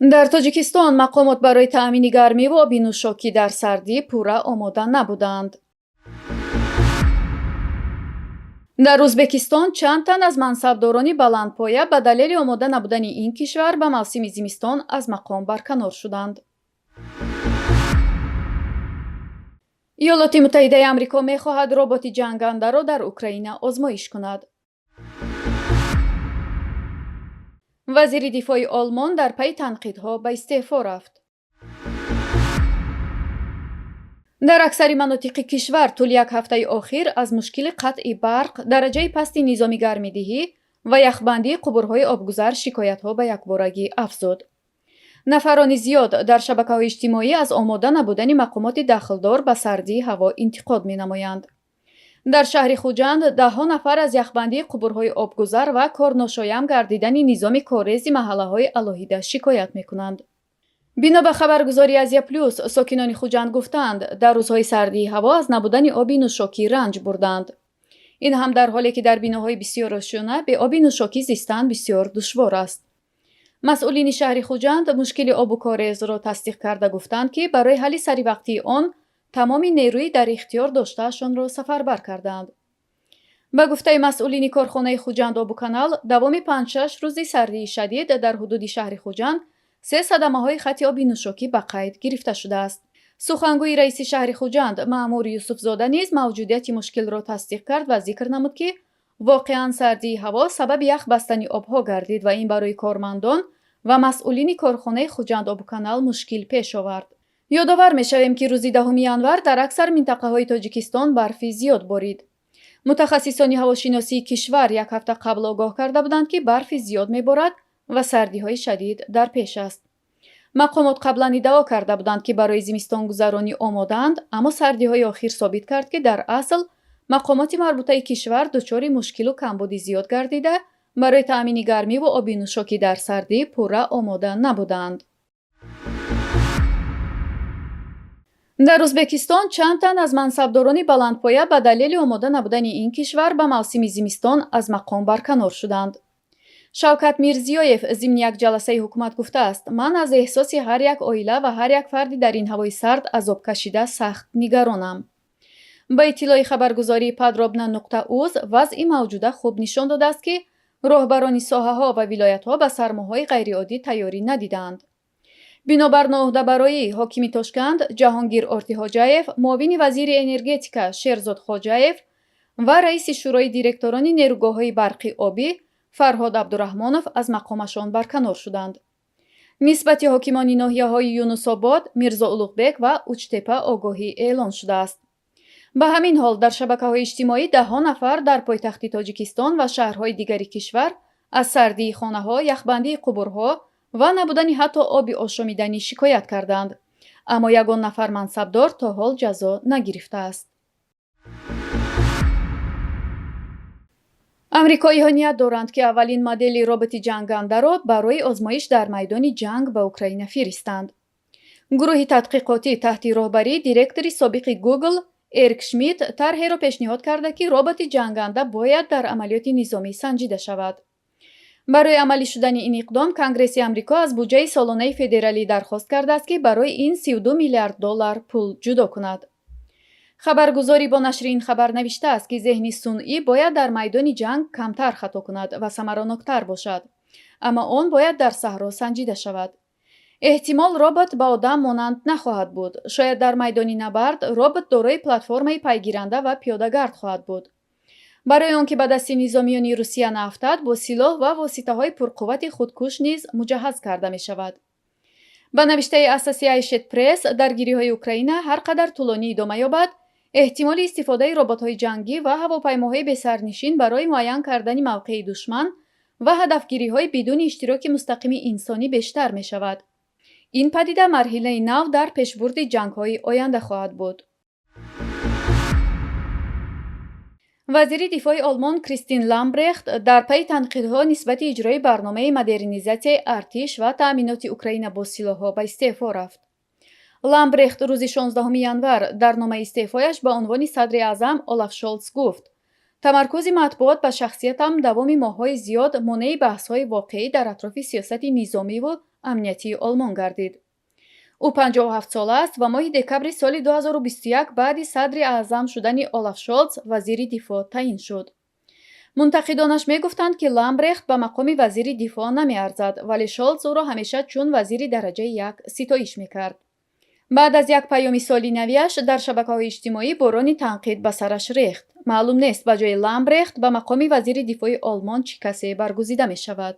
Дар Тоҷикистон мақомот барои таъмини гармиву оби нӯшокӣ дар сардӣ пурра омода набуданд. Дар Ӯзбекистон чанд тан аз мансабдорони баландпоя ба далели омода набудани ин кишвар ба мавсими зимистон аз мақом барканор шуданд. Иёлоти Муттаҳидаи Амрико мехоҳад роботи ҷангандаро дар Украина озмоиш кунад. Вазири дифои Олмон дар пайи танқидҳо ба истеъфо рафт. Дар аксари манотиқи кишвар тӯли як ҳафтаи охир аз мушкили қатъи барқ, дараҷаи пасти низоми гармидиҳӣ ва яхбандии қубурҳои обгузар шикоятҳо ба якборагӣ афзуд. Нафарони зиёд дар шабакаҳои иҷтимоӣ аз омода набудани мақомоти дахлдор ба сардии ҳаво интиқод менамоянд. Дар шаҳри Хуҷанд даҳҳо нафар аз яхбандии қубурҳои обгузар ва корношоям гардидани низоми корези маҳаллаҳои алоҳида шикоят мекунанд. Бино ба хабаргузории Азия Плюс, сокинони Хуҷанд гуфтаанд, дар рӯзҳои сардии ҳаво аз набудани оби нӯшокӣ ранҷ бурданд. Ин ҳам дар ҳоле ки дар биноҳои бисёрошёна бе оби нӯшокӣ зистан бисёр душвор аст. Масъулини шаҳри Хуҷанд мушкили обу корезро тасдиқ карда гуфтанд, ки барои ҳалли саривақтии он тамоми нерӯи дар ихтиёр доштаашонро сафарбар кардаанд. Ба гуфтаи масъулини корхонаи Хуҷанд обуканал, давоми 5-6 рӯзи сардии шадид дар ҳудуди шаҳри Хуҷанд се садамаҳои хати оби нӯшокӣ ба қайд гирифта шудааст. Сухангӯи раиси шаҳри Хуҷанд Маъмур Юсуфзода низ мавҷудияти мушкилро тасдиқ кард ва зикр намуд, ки воқеан сардии ҳаво сабаби ях бастани обҳо гардид ва ин барои кормандон ва масъулини корхонаи Хуҷанд обуканал мушкил пеш овард. Ёдовар мешавем, ки рӯзи 10 январ дар аксар минтақаҳои Тоҷикистон барфи зиёд борид. Мутахассисони ҳавошиносии кишвар як ҳафта қабл огоҳ карда буданд, ки барфи зиёд меборад ва сардиҳои шадид дар пеш аст. Мақомот қаблан иддао карда буданд, ки барои зимистонгузаронӣ омодаанд, аммо сардиҳои охир собит кард, ки дар асл мақомоти марбутаи кишвар дучори мушкилу камбуди зиёд гардида, барои таъмини гармиву оби нӯшокӣ дар сардӣ пурра омода набуданд. Дар Ӯзбекистон чанд тан аз мансабдорони баландпоя ба далели омода набудани ин кишвар ба мавсими зимистон аз мақом барканор шуданд. Шавкат Мирзиёев зимни як ҷаласаи ҳукумат гуфтааст: ман аз эҳсоси ҳар як оила ва ҳар як фарди дар ин ҳавои сард азоб кашида сахт нигаронам. Ба иттилои хабаргузории Подробна нуқта уз, вазъи мавҷуда хуб нишон додааст, ки роҳбарони соҳаҳо ва вилоятҳо ба сармоҳои ғайриоддӣ тайёрӣ надидаанд. Бинобар ноуҳдабароӣ ҳокими Тошканд Ҷаҳонгир Ортиҳоҷаев, муовини вазири энергетика Шерзод Хоҷаев ва раиси шӯрои директорони нерӯгоҳҳои барқи обӣ Фарҳод Абдураҳмонов аз мақомашон барканор шуданд. Нисбати ҳокимони ноҳияҳои Юнусобод, Мирзо Улуғбек ва Учтепа огоҳӣ эълон шудааст. Ба ҳамин ҳол дар шабакаҳои иҷтимоӣ даҳҳо нафар дар пойтахти Тоҷикистон ва шаҳрҳои дигари кишвар аз сардии хонаҳо, яхбандии қубурҳо ва набудани ҳатто оби ошомиданӣ шикоят карданд. Аммо ягон нафар мансабдор то ҳол ҷазо нагирифтааст. Амрикоиҳо ният доранд, ки аввалин модели роботи ҷангандаро барои озмоиш дар майдони ҷанг ба Украина фиристанд. Гурӯҳи тадқиқотӣ таҳти роҳбарии директори собиқи Google Эрик Шмидт тарҳеро пешниҳод карда, ки роботи ҷанганда бояд дар амалиёти низомӣ санҷида шавад. Барои амалӣ шудани ин иқдом Конгресси Амрико аз буҷаи солонаи федералӣ дархост кардааст, ки барои ин 32 миллиард доллар пул ҷудо кунад. Хабаргузорӣ бо нашри ин хабар навиштааст, ки зеҳни сунъӣ бояд дар майдони ҷанг камтар хато кунад ва самароноктар бошад, аммо он бояд дар саҳро санҷида шавад. Эҳтимол робот ба одам монанд нахоҳад буд. Шояд дар майдони набард робот дорои платформаи пайгиранда ва пиёдагард хоҳад буд. Барои он ки ба дасти низомиёни Русия наафтад, бо силоҳ ва воситаҳои пурқуввати худкуш низ муҷаҳҳаз карда мешавад. Ба навиштаи Associated Press, даргириҳои Украина ҳар қадар тӯлонӣ идома ёбад, эҳтимоли истифодаи роботҳои ҷангӣ ва ҳавопаймоҳои бесарнишин барои муайян кардани мавқеи душман ва ҳадафгириҳои бидуни иштироки мустақими инсонӣ бештар мешавад. Ин падида марҳилаи нав дар пешбурди ҷангҳои оянда хоҳад буд. Вазири дифои Олмон Кристин Ламбрехт дар пайи танқидҳо нисбати иҷрои барномаи модернизатсияи артиш ва таъминоти Украина бо силоҳҳо ба истеъфо рафт. Ламбрехт рӯзи 16 январ дар номаи истеъфояш ба унвони садри аъзам Олаф Шолц гуфт: тамаркузи матбуот ба шахсиятам давоми моҳҳои зиёд монеи баҳсҳои воқеӣ дар атрофи сиёсати низомиву амниятии Олмон гардид. Ӯ 57-сола аст ва моҳи декабри соли 2021 баъди садри аъзам шудани Олаф Шолц вазири дифоъ таъин шуд. Мунтақидонаш мегуфтанд, ки Ламбрехт ба мақоми вазири дифоъ намеарзад, вале Шолц ӯро ҳамеша чун вазири дараҷаи як ситоиш мекард. Баъд аз як паёми соли навиаш дар шабакаҳои иҷтимоӣ борони танқид ба сараш рехт. Маълум нест, ба ҷои Ламбрехт ба мақоми вазири дифои Олмон чӣ касе баргузида мешавад.